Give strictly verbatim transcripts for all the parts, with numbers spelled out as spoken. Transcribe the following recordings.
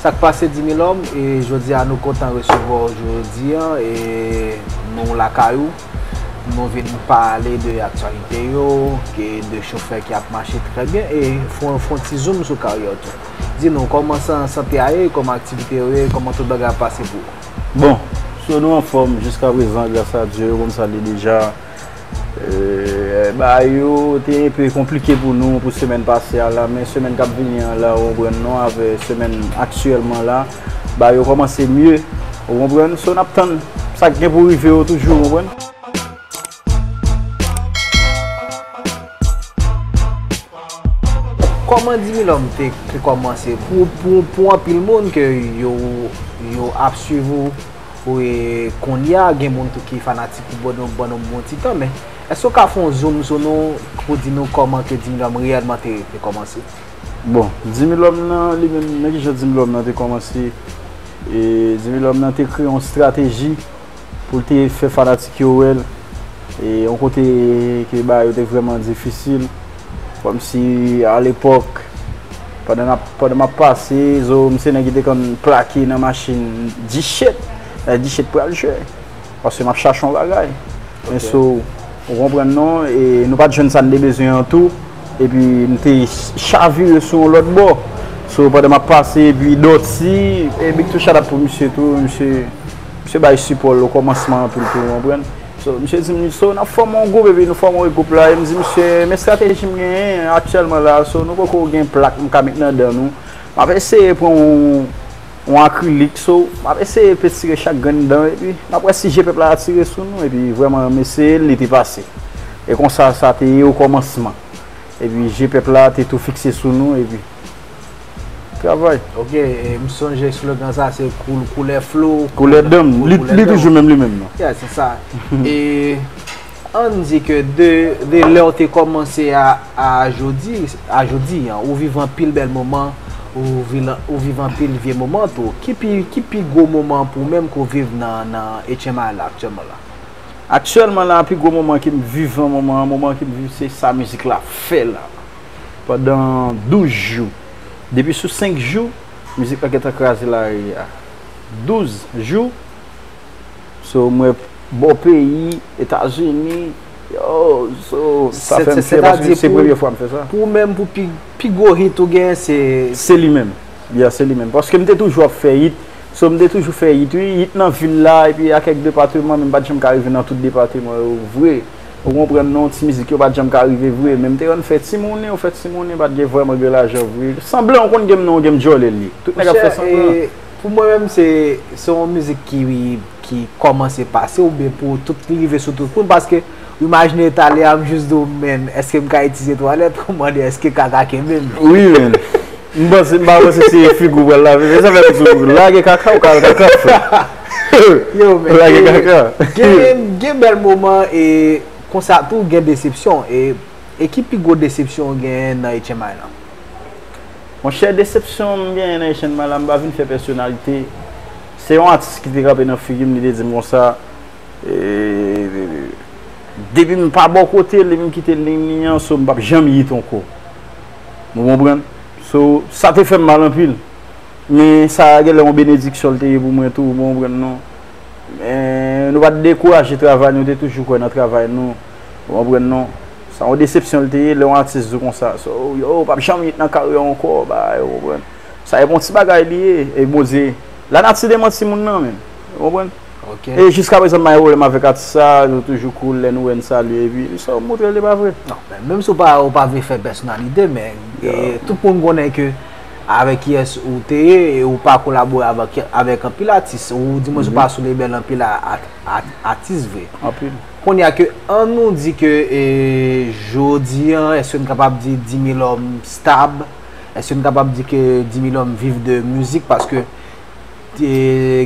Sa k pase, Dimilòm? E jodi a nou kontan resevwa w jodi a, e nou lakay ou. Nou vin pale de aktyalite yo, ke de chofè ki ap mache trè byen, e fè w, fè w ti zoom sou karyè w tou. Di nou, kòman san-, sante a ye, kòman aktivite yo ye, kòman tout bagay ap pase pou ou? Bon, so nou anfòm jiska prezan, gras a Dye, ou konn sa l ye deja. E, bagay yo te enpe konplike pou nou pou semèn pase a la, men semèn k ap vini an la, ou konprann non, avè semèn aktyèlman la, bagay yo kòmanse mye, ou konprann? So, n ap tann sa k gen pou rive yo toujou, ou konprann? Kòman Dimilòm te, te kòmanse? Pou, pou, pou anpil moun ke yo, yo ap swiv ou, ou, e, kounye a, gen moun tou ki fanatik ou pandan, pandan yon bon ti tan, men èske w ka fè yon zoom sou nou pou di nou kòman ke Dimilòm reyèlman te, te kòmanse? Bon, Dimilòm nan, li menm, men kijan Dimilòm nan te kòmanse? E, Dimilòm nan te kreye yon estrateji pou l te fè fanatik yo wè l. E yon kote ke bagay yo te vrèman difisil. Kòmsi alepòk, pandan n ap, pandan m ap pase, zo, m se nèg ki te konn plake nan machin dichèt. Lè dichèt pral jwe. Paske m ap chache yon bagay. Men so, ou konprann non, e nou pa t jwenn sa n te bezwen an tou. Epi m te chavire sou yon lòt bò. So, pandan m ap pase, epi Dòti, e big touch a t ap pou misye tou, misye, misye bay sipò l okòmansman anpil tou, ou konprann? So, misye di m, so, n ap fòme yon gwoup, epi nou fòme yon gwoup la, e m di misye, men estrateji m genyen aktyèlman la, so, nou poko gen plak m ka met nan dan nou. M ap eseye pran yon, yon akrilik, so, m ap eseye petire chak grenn dan, epi n ap wè si je pèp la atire sou nou, epi vrèman, m eseye l, li te pase. E konsa, sa te ye okòmansman. Epi je pèp la te tou fikse sou nou, epi travay. Ok, e m sonje slogan sa, se koul-, koulè flo, koulè danm. Li, koulè li danm. Toujou menm li menm, non? Yeah, se sa. E ann di ke de, de lè w te kòmanse a, a jodi, a jodi an, ou viv anpil bèl moman, ou vil-, ou viv anpil vye moman tou. Ki pi, ki pi gwo moman pou ou menm ke w viv nan, nan H M I la, aktyèlman la? Aktyèlman la, pi gwo moman ke m viv an moman an, moman ke m viv, se sa mizik la fè la. Pandan douz jou. Depi sou senk jou, mizik la gentan kraze lari a. Douz jou. So, m wè bò peyi, Etazini, yo, so, sa fè m fyè paske se premye fwa m fè sa. Pou ou menm, pou pi, pi gwo hit ou gen, se... Se li menm. Yeah, se li menm. Paske m te toujou ap fè hit. So, m te toujou fè hit, wi, hit nan vil la, epi a kèk depatman, men m pa t janm ka rive nan tout depatman yo vre. Ou konprann non, ti mizik yo pa t janm ka rive vre, men m te konn fè ti monnen, ou fè ti monnen, pa t gen vrèman gen lajan vre. Sanblan, ou konn gen m non, ou gen m djòlè li. Tout nèg ap fè sanblan. Monchè, e, pou mwen menm, se, se yon mizik ki, ki kòmanse pase, oubyen pou tout li rive sou tout moun, paske, ou imajine talè a, m jis di w, men, èske m ka itilize twalèt? Ou mande, èske kaka kenbe m? Wi, men. M panse, m pa panse se figi w pral lave. Men sa fè m di w, lage kaka, ou ka al kaka, frè. Yo, men, lage kaka. Gen, gen bèl moman, e konsa tou, gen desepsyon. E, e ki pi gwo desepsyon w genyen nan H M I lan? Monchè, desepsyon m genyen nan H M I lan, m pa vin fè pèsonalite. Se yon atis ki te kanpe nan figi m, li te di m konsa, E, depi m pa bò kote l, depi m kite liy li an, so m p ap janm hit ankò. Ou konprann? So, sa te fè m mal anpil. Men sa genlè yon benediksyon l te ye pou mwen tou, ou konprann non? Men nou pa t dekouraje travay nou, te toujou kwè nan travay nou. Ou konprann non? Sa yon desepsyon l te ye, lè yon atis di w konsa. So, yo, w p ap janm hit nan karyè w ankò, bagay, ou konprann? Sa e pa yon ti bagay li ye, e Bondye, lanati demanti moun nan, men. Ou konprann? Ok. E jiska prezan, m pa gen pwoblèm avèk atis sa, nou toujou cool, lè nou wè n salye, epi sa w montre l, e pa vre. Non, men menm si w pa, ou pa vle fè pèsonalite, men, e, tout moun konnen ke avèk kiyès ou te ye, e ou pa kolabore avèk, avèk anpil atis, ou di mwen ou pa sou lebèl anpil a, a, a, atis vre. Anpil. Kounye a ke, ann nou di ke, e, jodi an, èske n kapab di Dimilòm stab? Èske n kapab di ke Dimilòm viv de mizik? Paske te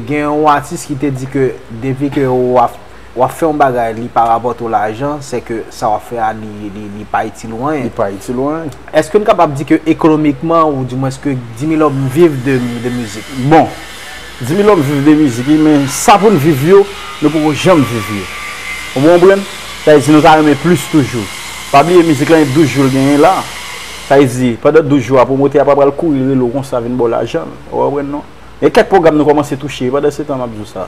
gen yon atis ki te di ke depi ke w ap, w ap fè yon bagay, li pa rapòte w lajan, se ke sa w ap fè a, li, li, li pa itil ou anyen. Li pa itil ou anyen. Èske n kapab di ke ekonomikman, ou dimwens ke Dimilòm viv de, de mizik? Bon, Dimilòm viv de mizik, wi, men sa pou n viv yo, nou poko janm viv yo. Ou konprann? Sa vle di nou ta renmen plis toujou. Pa bliye mizik la gen douz jou l genyen la. Sa vle di, pandan douz jou a, pwomotè a pa pral kouri rele w konsa vin ba w lajan l. Ou konprann non? Gen kèk pwogram nou kòmanse touche, pandan se tan m ap di w sa.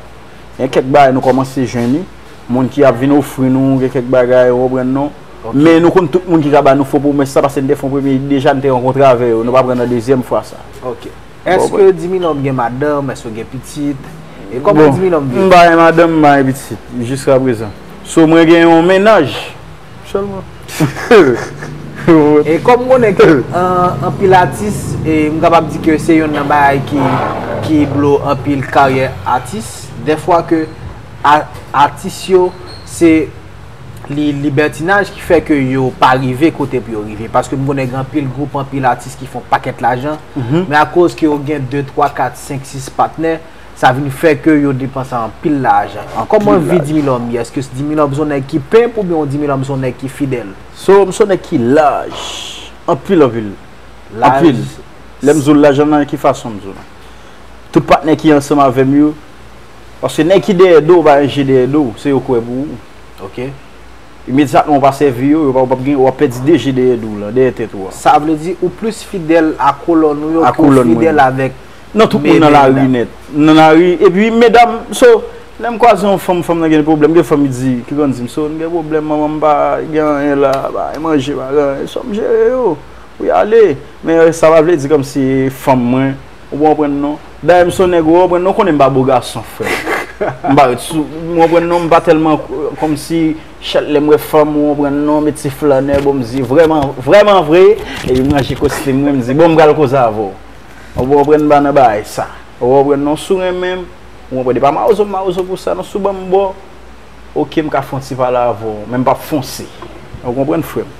Gen kèk bagay nou kòmanse jwenn li, moun ki ap vin ofri nou, gen kèk bagay, ou konprann non? Men nou konn tout moun ki ka ba nou fo pwomès sa, paske n te fè yon premye deja, n te rankontre avè yo, nou pa pran nan dezyèm fwa sa. Ok. Èske Dimilòm gen madanm? Èske w gen pitit? E kòman Dimilòm viv? M pa gen madanm, m pa gen pitit, jiskaprezan. So mwen gen yon mennaj sèlman. E kòm m konnen ke anpil atis, e m kapab di ke se youn nan bagay ki ki blo anpil karyè atis, dèfwa ke atis yo se li libètinaj ki fè ke yo pa rive kote pou yo rive. Paske m konnen gen anpil gwoup, anpil atis ki fè yon pakèt lajan, men akoz ke yo gen de, twa, kat, senk, sis patnè, sa vin fè ke yo depanse anpil lajan. Kòman vi Dimilòm ye? Èske Dimilòm se yon nèg ki penp oubyen Dimilòm se yon nèg ki fidèl? So, m se yon nèg ki laj. Anpil, anpil. Anpil. Lè m di w laj, nan ki fason m di w la? Tout patnè ki ansanm avè m yo, paske nèg ki dèyè do w pa gen je dèyè do w, se yo kwè pou ou. Ok. Imedyatman w pa sèvi yo, yo pa, w p ap gen, w ap pèdi de je dèyè do w la, dèyè tèt ou a. Sa vle di ou plis fidèl a kolòn ou yo ke w fidèl avèk. Nan tout moun nan lari nèt. Nan lari, epi medam, so, lè m kwaze yon fanm, fanm nan gen pwoblèm, gen fanm ki di, ki konn di m, so, n gen pwoblèm, manman m pa gen anyen la, pa gen manje, pa gen anyen, so, m jere yo. Wi, ale. Men sa pa vle di kòmsi fanm mwen, ou konprann non? Dayè m se yon nèg, ou konprann non, ou konnen m pa bo gason, frè. M pa ret sou, ou konprann non, m pa tèlman kòmsi chèt lè m wè fanm, ou konprann non, met ti flannè, bon, m di, vrèman, vrèman vre, epi m ranje kostim mwen, m di, bon, m pral koze avè w. Ou konprann, m pa nan bagay sa. Ou konprann non, si w renmen m, ou konprann, e pa mawozo m mawozo pou sa non, si w ban m bò, oke, m ka fè yon ti pale avè w, men m p ap fonse. Ou konprann, frè m?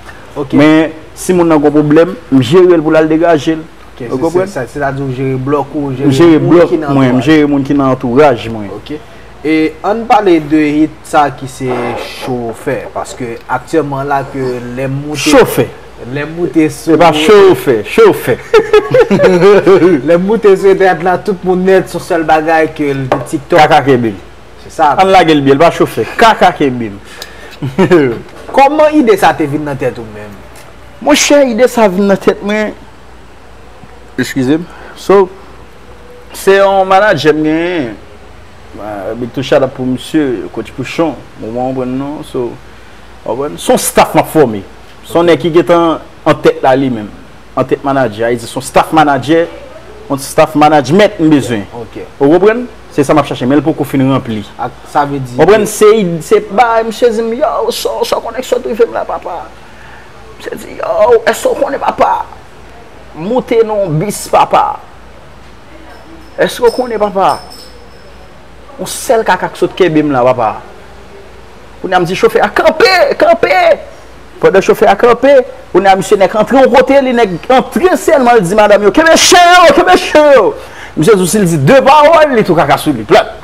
Men, si moun nan gon pwoblèm, m jere l pou l al degaje l. Ou konprann? Sètadi ou jere blòk ou, ou jere moun ki nan antouraj. M jere moun ki nan antouraj mwen. Ok. E ann pale de hit sa ki se Chofè, paske aktyèlman la ke lè m moute Chofè. Lè m moute sou. Se pa chofè, chofè. Lè m moute sou entènèt la, tout moun nèt, se yon sèl bagay ke l TikTok. Kaka kenbe l. Se sa. Ann lage l byen, l pa chofè. Kaka kenbe l. Kòman ide sa te vin nan tèt ou menm? Monchè, ide sa vin nan tèt mwen. Eskize m. So, se yon manadjè m genyen. Big to shout out pou misye, Coach Pouchon. Bon, ou konprann non. So, ou konprann? Se yon staff m ap fòme. Se yon nèg ki gentan an tèt la li menm. An tèt manadjè. Sa vle di se yon staff manadjè, yon staff management m bezwen. Ok. Ou konprann? Se sa m ap chache, men l poko fin ranpli. Sa vle di. Ou konprann? Se, se bagay, misye di m, yo, sa, sa w konnen k sot rive m la, papa. Misye di, yo, èske w konnen, papa? Moute nan yon bis, papa. Èske w konnen, papa? Yon sèl kaka k sot kenbe m la, papa. Kounye a m di chofè a, kanpe, kanpe! Pandan chofè a kanpe, kounye a misye nèk antre yon kote, li nèk antre sèlman, l di madanm yo, kenbe chen yo, kenbe chen yo! Misye di w si l di de pawòl, li tou kaka sou li, plat!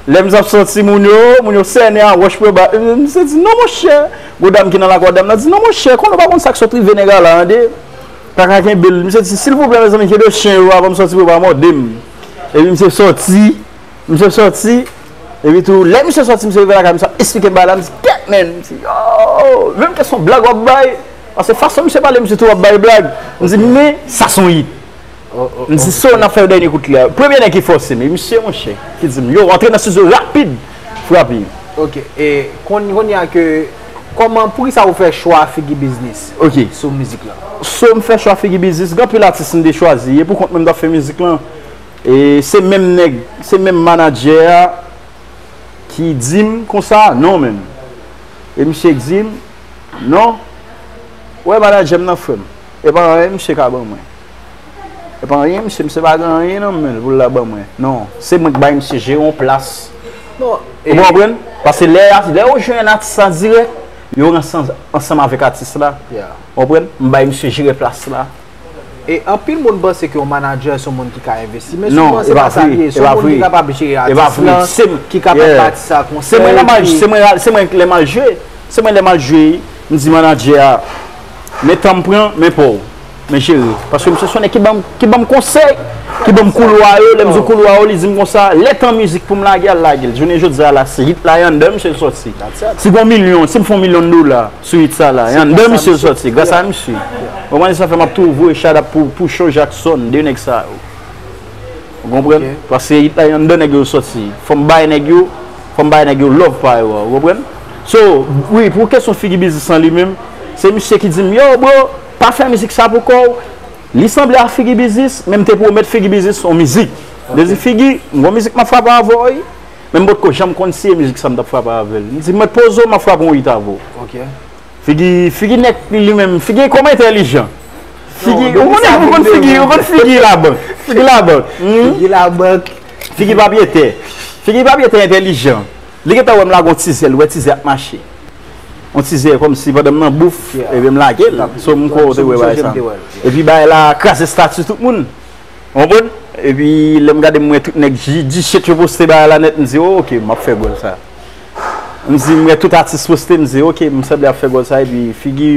Lè m ap sòti moun yo, moun yo sènen a wòch pou yo ba. Misye di, non, monchè. Gwo dam ki nan lakou a, dam nan di, non, monchè, konnen w pa konn sa k sot rive nèg la la, tande. Kaka kenbe l. Misye di, silvouplè, mezanmi, kenbe chen yo avan m sòti pou yo pa mòde m. Epi misye sòti, misye sòti. Epi tou, lè misye sòti, misye rive lakay, misye ap esplike m bagay la, m di, kèt, men, m di, yo, menm ke se yon blag w ap bay. Paske fason misye pale, misye tou ap bay blag. M di, men, sa se yon hit. M di, so, n ap fè dènye kout klè a. Premye nèg ki fòse m, e misye, monchè, ki di m, yo, antre nan estidyo rapid, frape. Ok, e konn, kounye a ke, kòman, poukisa ou fè chwa Figi Business sou mizik la? So, m fè chwa Figi Business, gen anpil atis m te chwazi, e pou kont mwen m t ap fè mizik lan. E se menm nèg, se menm manadjè a ki di m konsa, non, menm. E misye k di m, non, ou wè manadjè m nan, frè m. E pa anyen misye ka ban mwen. E pa anyen misye, misye pa gen anyen nan men l pou l ta ban mwen. Non, se mwen k bay misye jere yon plas. Ou konprann? Paske lè, lè yo jwenn atis la dirèk, yo rann ansanm avèk atis la. Ou konprann? M bay misye jere plas la. E anpil moun panse ke yon manadjè se yon moun ki ka envesti, men souvan se pa sa li ye. Se yon moun ki kapab jere atis lan, ki kapab ba atis la konsèy. Se mwen lè m al jwe, se mwen lè m al jwe, m di manadjè a, men tan m pran, men pa w. Men jere. Paske misye se yon nèg ki ban m, ki ban m konsèy, ki ban m koulwa yo. Lè m di w koulwa yo, li di m konsa, lè tan mizik pou m lage, al lage l. Jounen jodi a la, se hit la, e anndan misye l sòti. Si gon milyon, si m fè yon milyon dola sou hit sa la, e anndan misye l sòti, gras a misye. Ou konprann, sa fè m ap toujou voye shout out pou, pou Pouchon Jackson, de nèg sa yo. Ou konprann? Paske hit la, e anndan nèg yo sòti. Fò m bay nèg yo, fò m bay nèg yo love pa yo a, ou konprann? So, wi, pou kesyon Figi Biznis lan li menm, se misye ki di m, yo, bro, pa fè mizik sa pou kò w. Li sanble a Figi Biznis, men m te pwomèt Figi Biznis yon mizik. M te di, Figi, m gon mizik m ap frape avè w, wi. Men m potko janm konn si e mizik sa m t ap frape avè l. M di, mwen poze w, m ap frape yon hit avè w. Figi, Figi nèt li, li menm, Figi kòman entèlijan. Figi, ou konnen, ou konn Figi, ou konn Figi labank. Figi labank. Figi labank. Figi papyetè. Figi papyetè entèlijan. Li gentan wè m lage yon tizè, li wè tizè ap mache. Yon tizè kòmsi pandan m nan bouf, ebyen m lage l. So m kwè w te wè bagay sa. Epi bagay la kraze estati tout moun. Ou konprann? Epi lè m gade m wè tout nèg di shit yo poste bagay la nèt, m di, oh, ok, m ap fè gòl sa. M di, m wè tout atis poste, m di, ok, m sanble ap fè gòl sa, epi Figi,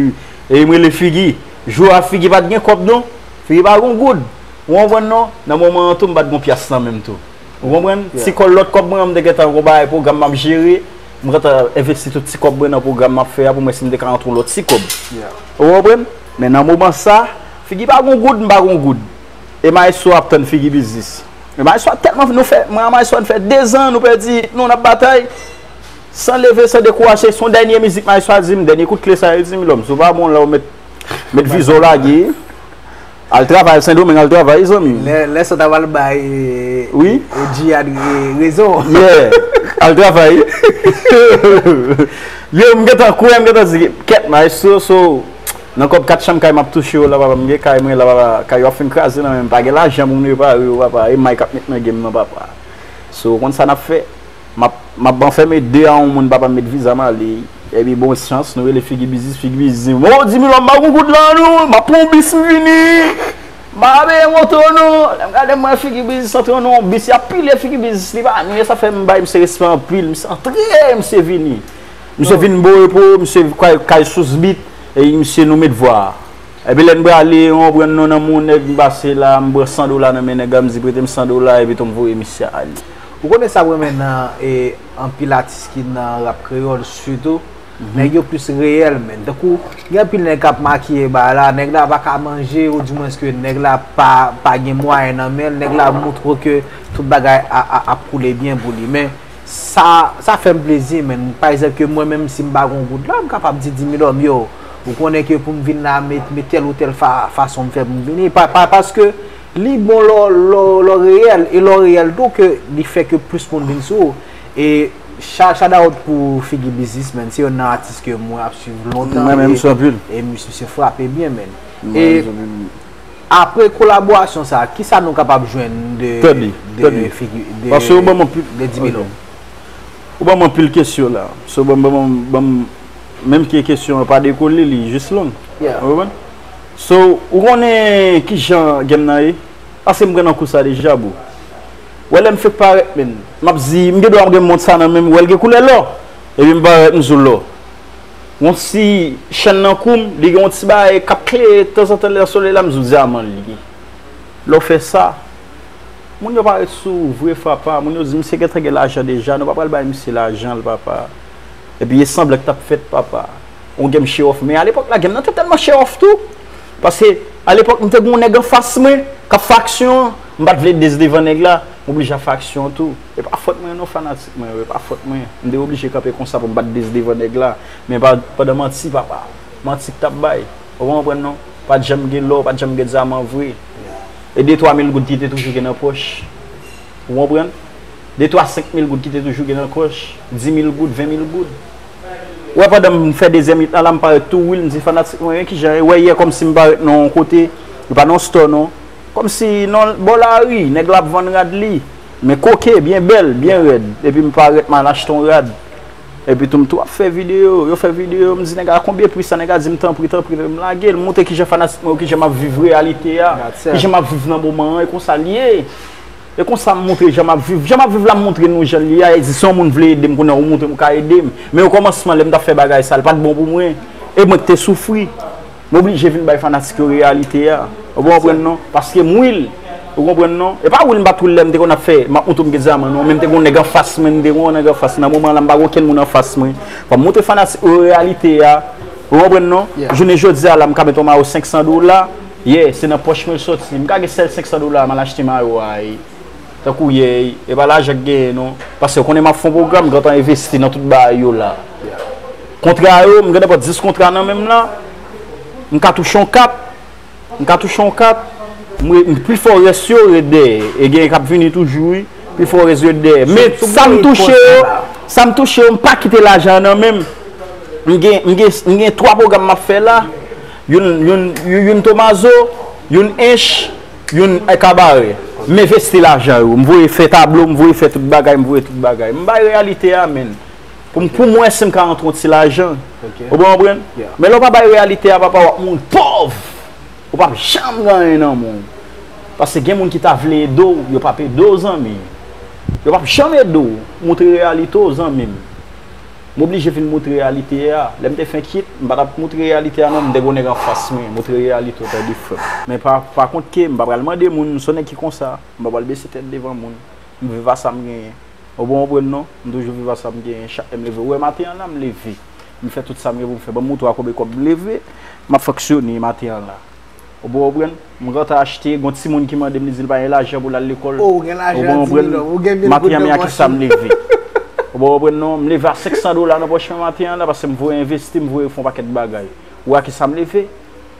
e m rele Figi. Jou a Figi pa t gen kòb non. Figi pa t gon goud. Ou konprann non? Nan moman an tou, m pa t gon pyas nan men m tou. Ou konprann? Ti kòb, lòt kòb mwen an, m te gentan gon bagay pwogram m ap jere. M gentan envesti tout ti kòb mwen nan pwogram m ap fè a pou m wè si m te ka antre yon lòt ti kòb. Ou konprann? Men nan moman sa, Figi pa gon goud, m pa gon goud. E Maestro ap tann Figi Biznis. E Maestro ap tèlman, nou fè, mwen ak Maestro, nou fè dezan, nou pèdi, nou, n ap batay. San leve, san dekouraje, se yon dènye mizik Maestro a di m, dènye kout kle sa, yo di m, lòm, si w pa bon la, w mèt, mèt vizò w lage. Al travay, Sendomeng, al travay, zanmi. Lè, lè sa ta pral bay, wi, e Jihad re-, rezon. Yeah, al travay. Yo, m gentan kwè, m gentan di, kèt, Maestro, so, nan kòb kat chanm kay m ap touche yo la, papa, m gen kay mwen la, papa, kay yo ap fin kraze nan men m, pa gen lajan pou m repare yo, papa, e may k ap met nan game nan, papa. So, ou konn sa n ap fè? M ap, m ap anfème de a yon moun, papa m met viza m ale. Epi bon chans, nou rele Figi Biznis, Figi Biznis di m, oh, di m, lòm, m pa gon goud la non, m ap pran yon bis, m vini. M pa peye moto non. Lè m gade m wè Figi Biznis antre nan yon bis, y ap pile Figi Biznis, li pa nou ye, sa fè m bay misye respè anpil. Misye antre, misye vini. Misye vin bon repo, misye kay, kay sous bit, e misye nou met vwa. Epi lè n prale, yon pran non nan men yon nèg, m pase la, m pran san dola nan men nèg la, m di, prete m san dola, epi tou m voye misye ale. Ou konnen sa m renmen nan, e, anpil atis ki nan rap kreyòl, sitou, nèg yo plis reyèl, menn. Tankou, gen anpil nèg k ap makiye bagay la, nèg la pa ka manje, oudimwens ke nèg la pa, pa gen mwayen nan men l, nèg la montre w ke tout bagay a, a, ap koule byen pou li. Men, Sa, sa fè m plezi, menn. Pa egzanp, ke mwen menm, si m pa gen yon goud la, m kapab di di mil òm, yo, ou konnen ke pou m vin la, men, men tèl ou tèl fa-, fason m fè pou m vini. Pa, pa, paske li bon lè w, lè w, lè w reyèl, e lè w reyèl tou, ke li fè ke plis moun vin sou ou. E cha-, shout out pou Figi Biznis, menn. Se youn nan atis ke mwen ap swiv lontan. Mwen menm, e, m sou anpil. E misye, misye frape byen, menn. Mwen menm, m sou anpil. Apre kolaborasyon sa, kisa nou kapab jwenn de, de Figi, de, de di mil òm? Ou ban m anpil kesyon la. So, ban m, ban m, ban m, menm ke kesyon an pa dekole, li jis long. Ou konprann? So, ou konnen kijan game nan ye? Paske m pran nan kou sa deja, bro. Wè lè m fèk parèt, menn. M ap di, m gen dwa m gen mont sa nan men m, wè l gen koulè lò. Epi m parèt, m di w lò. Yon ti chèn nan kou m, li gen yon ti bagay k ap klere tanzantan lè solèy la, m di w dyaman li ye. Lè w fè sa, moun yo pa ret sou ou vre, papa. Moun yo di, misye gentan gen lajan deja, nou pa pral bay misye lajan l, papa. Epi e sanblan k t ap fèt, papa. Yon game show off. Men alepòk la, game nan te tèlman show off tou. Paske alepòk, m te gen yon nèg anfas mwen, k ap fè aksyon an, m pa t vle dis devan nèg la, m oblije ap fè aksyon an tou. E pa fòt mwen non, fanatik mwen yo, e pa fòt mwen. M te oblije kanpe konsa pou m pa t dis devan nèg la. Men pa, pandan manti, papa. Manti k t ap bay. Ou pa konprann non? Pa t janm gen lò, pa t janm gen dyaman vre. E de twa mil goud ki te toujou gen nan pòch. Ou konprann? De twa senk mil goud ki te toujou gen nan pòch. Di mil goud, ven mil goud. Ou wè pandan m fè dezyèm hit la, la m parèt tou real, m di fanatik mwen, men kijan, wè yè kòmsi m parèt nan yon kote, li pa nan yon store non. Kòmsi nan bò lari, nèg la ap vann rad li. Men koke, byen bèl, byen rèd. Epi m parèt, m al achte yon rad. Epi tou m tou ap fè videyo, yo fè videyo, m di nèg la konbyen pri sa, nèg la di m tanpri, tanpri, m lage l, m montre kijan fanatik mwen yo, kijan m ap viv reyalite a, kijan m ap viv nan moman an, e konsa l ye. E konsa m montre jan m ap viv. Jan m ap viv la, m montre nou jan l ye a. E si yon moun vle ede m, kounye a ou montre m ou ka ede m. Men okòmansman, lè m t ap fè bagay sa, l pa t bon pou mwen. E mwen k te soufri. M oblije vin bay fanatik yo reyalite a. Ou konprann non? Paske m will. Ou konprann non? E pa will m pa t will lè m te konn ap fè, m ap montre w m gen dyaman non. Men m te gon nèg anfas mwen, m te gon nèg anfas. Nan moman la, m pa gon okenn moun anfas mwen. Fò m montre fanatik yo reyalite a. Ou konprann non? Jounen jodi a la, m ka met yon mayo senk san dola. Yeah, se nan pòch mwen l soti. M ka gen sèl senk san dola, m al achte mayo a. Tankou yè, e pa lajan k genyen non. Paske w konnen m ap fè yon pwogram, m gentan envesti nan tout bagay yo la. Kontra yo, m gen nenpòt dis kontra nan men m la. M ka touche yon kat. M ka touche yon kat. M re- m pifò rès yo ret dèyè. E genyen k ap vini toujou, wi. Pifò rès yo ret dèyè. Men sa m touche yo, sa m touche yo, m pa kite lajan an nan men m. M gen, m gen, m gen twa pwogram m ap fè la. Youn, youn, youn Tomazo, youn Ench, youn Kabarè. M envesti lajan yo. M voye fè tablo, m voye fè tout bagay, m voye tout bagay. M bay reyalite a, menn. Pou m, pou mwen, si m ka rantre yon ti lajan. Ou konprann? Men lè w pa bay reyalite a, papa, w ap mouri pòv. Ou p ap janm gen anyen nan men w. Paske gen moun ki ta vle ede w, yo p ap ede w, zanmi. Yo p ap janm ede w. Montre reyalite w, zanmi m. M oblije vin montre reyalite a. Lè m te fenk hit, m pa t ap montre reyalite a non, m te gon nèg anfas mwen, montre reyalite w tande frè m. Men pa, pa kont ke m pa pral mande moun, m se yon nèg ki konsa, m pa pral bese tèt devan moun. M viv a sa m genyen. Ou bon konprann non? M toujou viv a sa m genyen. Chak lè m leve, ou wè maten an la, m leve. M fè tout sa m gen pou m fè. Ban m montre w a konbyen kòb m leve, m ap fonksyone maten an la. Ou bon konprann? M gentan achte, gon timoun ki mande m, li di l pa gen lajan pou l al lekòl. Oh, ou gen lajan, dix mille, ou gen mil goud nan pòch ou. Maten an, men a kisa m leve. Ou bon konprann non? M leve a senk san dola nan pòch mwen maten an la, paske m voye envesti, m voye fè yon pakèt bagay. Ou a kisa m leve?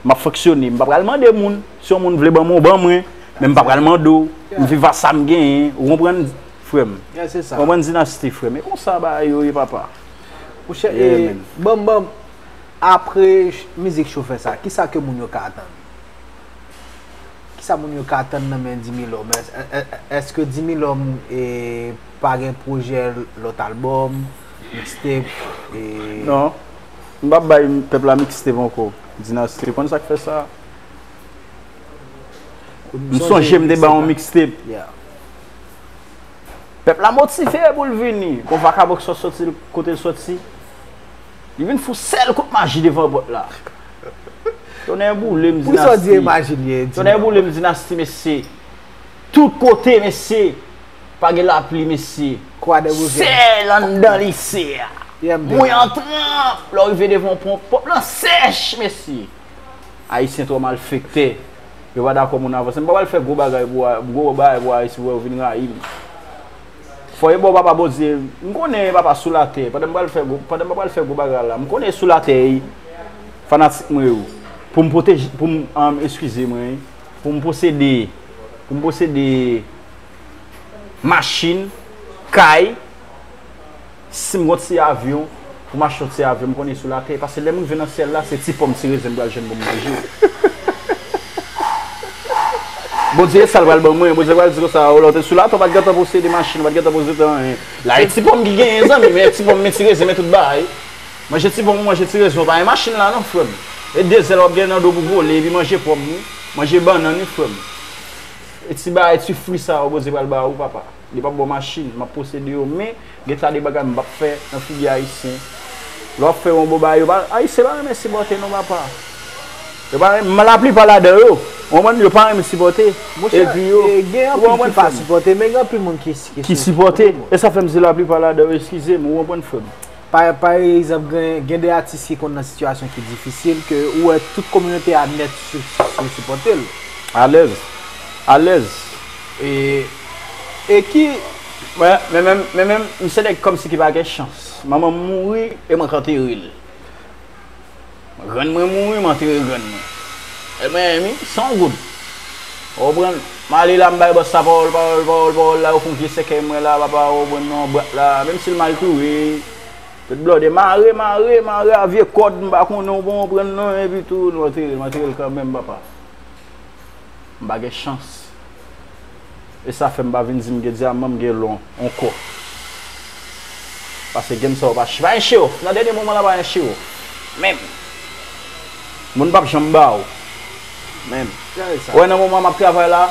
M ap fonksyone. M pa pral mande moun. Si yon moun vle ban mwen, ban mwen. Men m pa pral mande w. M viv a sa m genyen. Ou konprann, frè m? Ou konprann dinasti, frè m? E konsa bagay yo ye, papa. Monchè, e, ban m, ban m, apre ch- mizik Chofè sa, kisa ke moun yo ka atann? Kisa moun yo ka atann nan men Dimilòm? Èske Dimilòm, e, pa gen pwojè lòt albòm, mixtape, e? Non. M p ap bay pèp la mixtape ankò. Dinasti, ou konn sa k fè sa? M sonje m te ba yon mixtape. Pèp la motive pou l vini. Gon vakabon k sot soti kote l soti. Li vin fou sèl kout maji devan pòt la. Tonnè boule m, Dinasti. Tonnè boule m, Dinasti, mesye. Tout kote, mesye. Pa gen lapli, mesye. Sèl anndan lise a. Mwen an tranp. Lè w rive devan yon ponp, ponp lan sèch, mesye. Ayisyen twò malfektè. Yo pa dakò moun avanse. M pa pral fè gwo bagay pou a- gwo bagay pou Ayisyen pou yo vin rayi m. Fò e ba w papa Bondye. M konnen papa sou latè. Pandan m pral fè gwo, pandan m pa pral fè gwo bagay la. M konnen sou latè, wi. Fanatik mwen yo. Pou m pwoteje, pou m, um, eskize mwen, wi. Pou m posede, pou m posede machin, kay, si m gon ti avyon, pou m achte yon ti avyon, m konnen sou latè. Paske lè m rive nan syèl la, se ti pòm, ti rezen m pral jwenn pou m manje. Bondye, e sa l pral ban mwen. Bondye pral di konsa, o, lè w te sou latè, w pa t gentan posede machin, w pa t gentan posede anyen. La, e ti pòm ki genyen, zanmi, men ti pòm, men ti rezen, men tout bagay. Manje ti pòm, manje ti rezen, w pa gen machin la, non, frè m. E de zèl w ap gen nan do pou vole, epi manje pòm, wi. Manje bannann, wi, frè m. E ti bagay, ti fwi sa yo, Bondye pral ba ou, papa. Li p ap ba w machin, m ap posede yo, men gen ta de bagay m p ap fè nan figi Ayisyen. Lè w ap fè yon bon bagay, yo pa, Ayisyen pa renmen sipòte non, papa. Yo pa renmen, laplipa ladan yo, w konprann, yo pa renmen sipòte. Epi yo, gen anpil ki pa sipòte, men gen anpil moun ki, ki sipòte. E sa fè m di laplipa ladan yo, eskize m, ou konprann, frè m. Pa, pa egzanp, gen, gen de atis ki konn nan sitiyasyon ki difisil, ke ou wè tout kominote a nèt sou, sou sipòte l. Alèz. Alèz. E, e ki... Mwen, men menm, men menm, m se nèg kòmsi ki pa gen chans. Manman m mouri, e mwen k antere l. Grann mwen mouri, m antere grann mwen. E mwen, mi, san goud. Ou konprann? M ale la, m bay bòs la pawòl, pawòl, pawòl, pawòl la, yo fè yon vye sèkèy mwen la, papa, ou konprann non, bwat la, menm si l mal kloure, tout blòdè, mare, mare, mare a vye kòd, m pa konnen, ou konprann non, epi tou, nou antere l, m antere l kanmenm, papa. M pa gen chans. E sa fè m pa vin di m gen dyaman, m gen lò ankò. Paske game sa yo pa, pa gen show off. Nan dènye moman la, pa gen show off. Menm. Moun p ap janm ba w. Menm. Ou wè nan moman m ap travay la,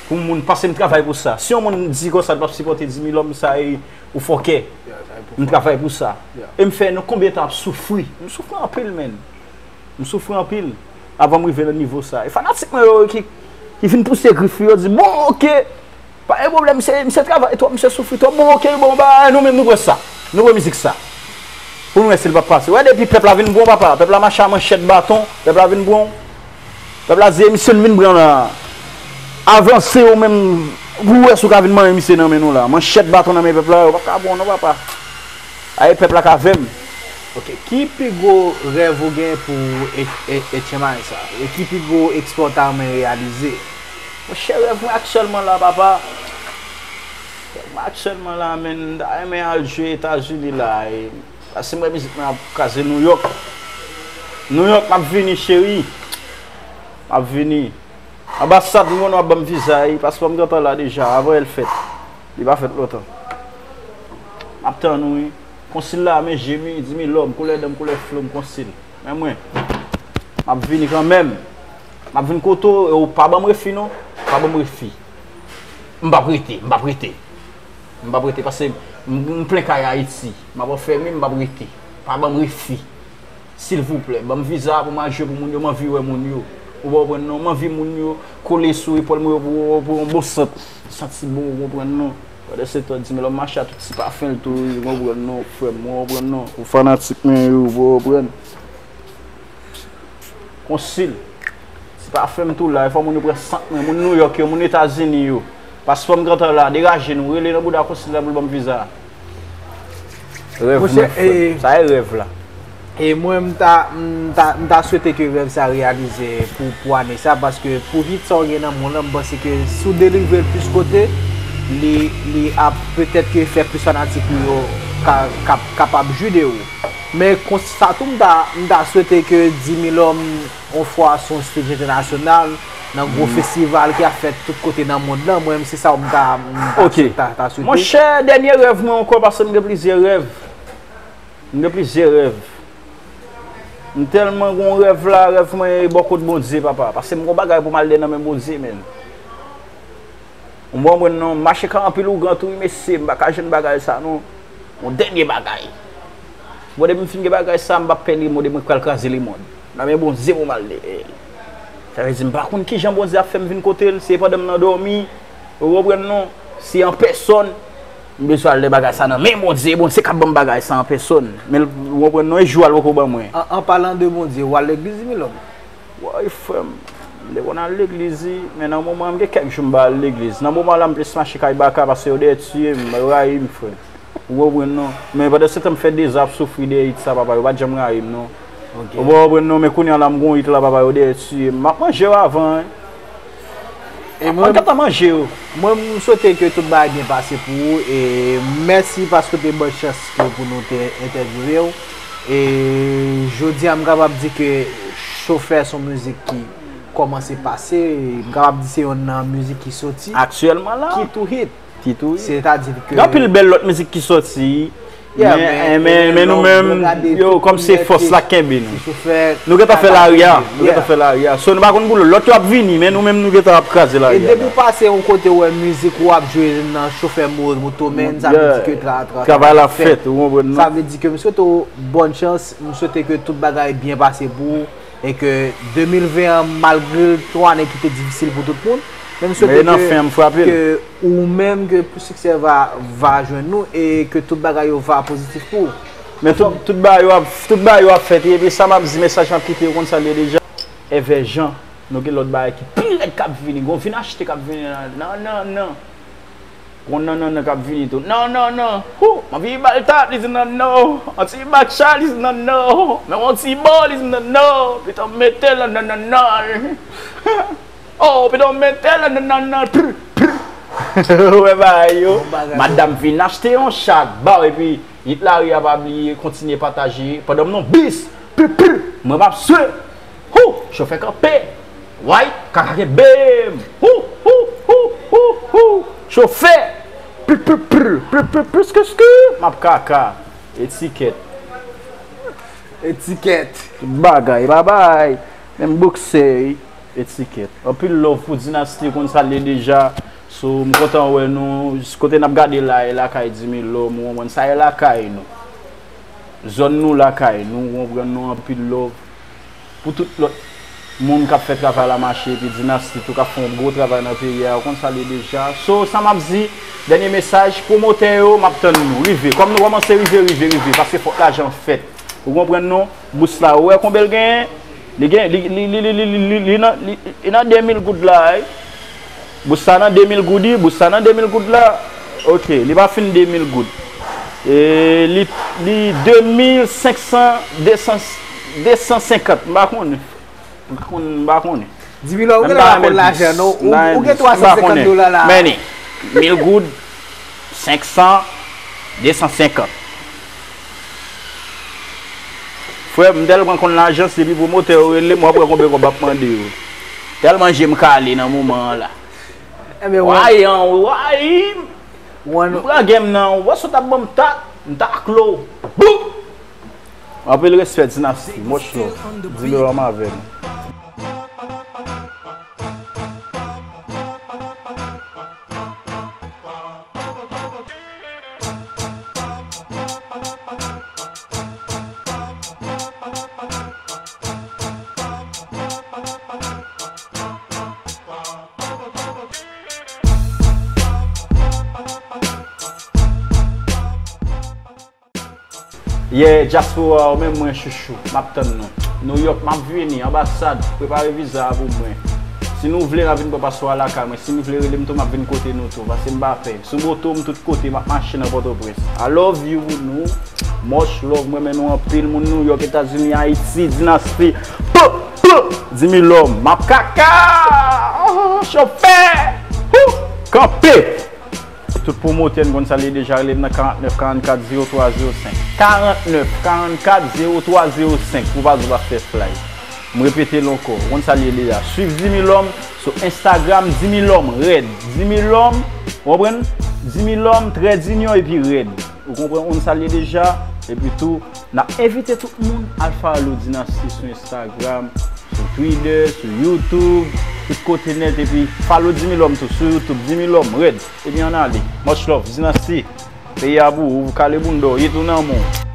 pou moun, paske m travay pou sa. Si yon moun di konsa, l p ap sipòte Dimilòm, sa e, ou fòkè. M travay pou sa. E m fè nou konbyen tan ap soufri. M soufri anpil, menn. M soufri anpil avan m rive nan nivo sa. E fanatik mwen yo ki, ki vin pouse grif yo, yo di, bon, oke, pa gen pwoblèm, misye, misye travay twòp, misye soufri twòp, bon, oke, bon, ba, nou menm nou pran sa. Nou pran mizik sa. Pou nou wè si l p ap pase. Wè, depi pèp la vin pran w, papa, pèp la mache a manchèt baton, pèp la vin pran w. Pèp la di, e misye n vin pran la. Avanse ou menm, pou w wè si w ka vin manyen misye nan men nou la. Manchèt baton nan men pèp la, yo p ap ka pran w non, papa. Aye, pèp la k avè m. Ok, ki pi gwo rèv ou gen pou H M I sa? E ki pi gwo eksplwa w ta renmen reyalize? Monchè, rèv mwen aktyèlman la, papa. Rèv mwen aktyèlman la, menn, m ta renmen al jwe Etazini la. E, paske m wè mizik mwen ap kraze Nouyòk. Nouyòk, m ap vini, cheri. M ap vini. Anbasad, nou konnen w ap ban m viza, wi. Paspò m gentan la deja, avan yè l fèt. Li pa fèt lontan. M ap tann ou, wi. Konsil la, men je m, wi, di mi lòm, koulè dan m, koulè flo m, konsil. Men mwen, m ap vini kanmenm. M ap vin kote w, e w pa ban m refi, non. Pa ban m refi. M p ap rete, m p ap rete. M p ap rete, paske m, m plen kay Ayiti. M ap anfèmen, m p ap rete. Pa ban m refi. Silvouplè, ban m viza pou m al jwe pou moun yo, m anvi wè moun yo. Ou pa konprann non, m anvi moun yo kole sou epòl mwen yo pou, pou yon bon sant. Santi bon, ou konprann non. Pandan se tan, di m lè m mache a tout ti pafen l tou, ou konprann non, frè m, ou konprann non. Ou fanatik mwen yo, ou pa konprann. Konsil. Se pa fè m tou la, e fò moun yo pran sant mwen, moun Nouyòk yo, moun Etazini yo. Paspò m gentan la, degaje nou, rele nan bouda konsil la pou l ban m viza. Rèv mwen, frè m. Sa e rèv la. E mwen, m ta, m ta, m ta swete ke rèv sa reyalize pou, pou ane sa, paske pou hit sa w gen nan men w lan, m panse ke si w delivre l plis kote, li, li ap petèt ke fè plis fanatik ou yo ka, ka, kapab jwi de ou. Men konsa tou, m ta, m ta swete ke Dimi Lòm yon fwa sou yon stage entènasyonal, nan gwo festival ki ap fèt tout kote nan mond lan. Mwen menm, se sa m ta, m ta, ta, ta swete. Monchè, dènye rèv mwen ankò, paske m gen plizyè rèv. M gen plizyè rèv. M tèlman gen yon rèv la, rèv mwen e bò kot Bondye, papa. Paske m gen yon bagay pou m al de nan men Bondye, menn. Ou konprann non, m mache ka anpil ougan tou wi mesye, m pa ka jwenn bagay sa non. Yon dènye bagay. Bon, depi m fin gen bagay sa, m p ap pè lemonn, depi mwen pral kraze lemonn. Nan men Bondye pou m al dèyè l. Sa vle di, m pa konn kijan Bondye ap fè m vin kote l, se pandan m nan dòmi, ou konprann non, se an pèsòn, m bezwen al de bagay sa nan men Bondye, Bondye k ap ban m bagay sa an pèsòn. Men l, ou konprann non, e jou a l poko ban mwen. An, an palan de Bondye, ou al legliz, Dimi Lòm? Woy, frè m, m te konn al legliz, wi, men nan moman an, m gen kèk jou m pa al legliz. Nan moman la, m plis mache kay baka, paske yo dèyè tiye m, yo rayi m, frè. Ou konprann, non? Men pandan se tan, m fè deza, ap soufri dèyè it sa, papa, yo pa t janm rayi m, non. Ou pa konprann, non? Men kounye a la, m gon it la, papa, yo dèyè tiye m. M ap manje yo avan, wi. E mwen, gentan manje yo. Mwen, m swete ke tout bagay byen pase pou ou, e mèsi paske w te ban chans ke pou nou te entèvyouve w. E jodi a, m kapab di ke Chofè se yon mizik ki kòmanse pase, m kapab di se yonn nan mizik ki soti. Aktyèlman la. Ki tou hit. Ki tou hit. Sètadi ke gen anpil bèl lòt mizik ki sòti. Men, men, men nou menm, yo, kòm se fòs la k kenbe nou. Nou gentan fè lari a. Nou gentan fè lari a. So, nou pa konn pou lòt yo ap vini, men nou menm, nou gentan ap kraze lari a. E depi w pase yon kote, ou wè mizik ou ap jwe nan Chofè Motomenn, sa vle di ke tra-, tra-, travay la fèt, ou konprann non? Sa vle di ke m swete w bòn chans, m swete ke tout bagay byen pase pou ou, e ke de mil ven an, malgre l te yon ane ki te difisil pou tout moun, men m swete ke, ke ou menm, ke pou siksè va, va jwenn ou e ke tout bagay yo va pozitif pou ou. Men tout, tout bagay yo ap, tout bagay yo ap fèt, epi sa m ap di, mesaj m ap kite yo, konn sa l ye deja. Èvè Jan, nou gen lòt bagay ki pi rèd k ap vini, gon vin achte k ap vini nan, nan, nan, nan. Gon nan, nan, nan k ap vini tou. Non, non, non. Hou, m anvi ba l tap, li di non, non. Yon ti batcha, li di non, non. Men yon ti bò, li di non, non. Pito m mete l nan, nan, nan, nan. Oh, pito m mete l nan, nan, nan, nan. Prr, prr. Ou wè bagay yo. Bon bagay. Madanm vin achte yon chak ba w, epi it lari a pa bliye kontinye pataje. Pandan m nan bis. Prr, prr. Mwen p ap swe. Hou! Chofè kanpe! Way! Kaka kenbe m! Hou! Hou! Hou! Hou! Hou! Chofè! Pl, pl, pl, pl, pl, pl, ski, ski! M ap kaka! Etikèt. Etikèt. Tout bagay, babay! Menm boksè, etikèt. Anpil love pou Dinasty, ou konn sa l ye deja. So, m kontan wè nou. Kote n ap gade la, e lakay Dimi Lòm, ou konprann sa, e lakay nou. Zòn nou lakay nou, ou konprann nou, anpil love. Pou tout lòt moun k ap fè travay la mache, epi Dinasti tou k ap fè yon gwo travay nan peyi a, ou konn sa l ye deja. So, sa m ap di, dènye mesaj, pwomotè yo, m ap tann nou, rive. Kòm nou kòmanse rive, rive, rive, paske fòk lajan fèt. Ou konprann non? Bous la, ou wè konbyen l genyen? Li gen, li, li, li, li, li, li, li, li nan, li, li nan de mil goud la, wi. Bous sa nan de mil goud, wi, bous sa nan de mil goud la. Ok, li pa fin de mil goud. E li, li de mil senk san, de san, de san senkant, m pa konnen. M pa konnen, m pa konnen. Di mil, ou genlè pa konn lajan, non? Ou, ou gen twa san senkant dola la. Men, mil goud, senk san, de san senkant. Frè m, m tèlman konn lajan, se depi pwomotè yo rele m, w ap wè konbyen kòb m ap mande yo. Tèlman je m kale nan moman an la. Ebyen, w ay an, w ay. M pran gen m nan, w wè sa w t ap ban m tak, m takle w. Boup! Anpil respè, Dinasti, much love. Di nou anm avè nou. Yeah, dyaspora, ou menm mwen chouchou, m ap tann nou. Nouyòk, m ap vini, anbasad, prepare viza a pou mwen. Si nou vle, n ap vin pran paspo a lakay mwen. Si nou vle rele m tou, m ap vin kote nou tou, paske m pa pè. Sou moto m tout kote, m ap mache nan Pòtoprens. I love you pou nou. Much love, mwen renmen nou anpil. Moun Nouyòk, Etazini, Ayiti, Dinasti. Pou, pou, Dimi Lòm, m ap kaka. Oh, chofè. Hou, kanpe. Tout pwomotè n konn sa l ye deja, rele m nan karant nèf karant kat zewo twa zewo senk. Karant nèf karant kat zewo twa zewo senk pou pa di w pa fè fly. M repete l ankò, ou konn sa l ye deja. Swiv Dimi Lòm sou Instagram, Dimi Lòm rèd. Dimi Lòm, ou konprann? Dimi Lòm, trè dinyon epi rèd. Ou konprann, ou konn sa l ye deja. Epi tou, n ap envite tout moun al follow Dinasti sou Instagram, sou Twitter, sou YouTube, tout kote nèt. Epi follow Dimi Lòm tou sou YouTube, Dimi Lòm rèd. Ebyen, ann ale. Much love, Dinasti. Peyi a pou ou, ou kale bounda w, it ou nan men w.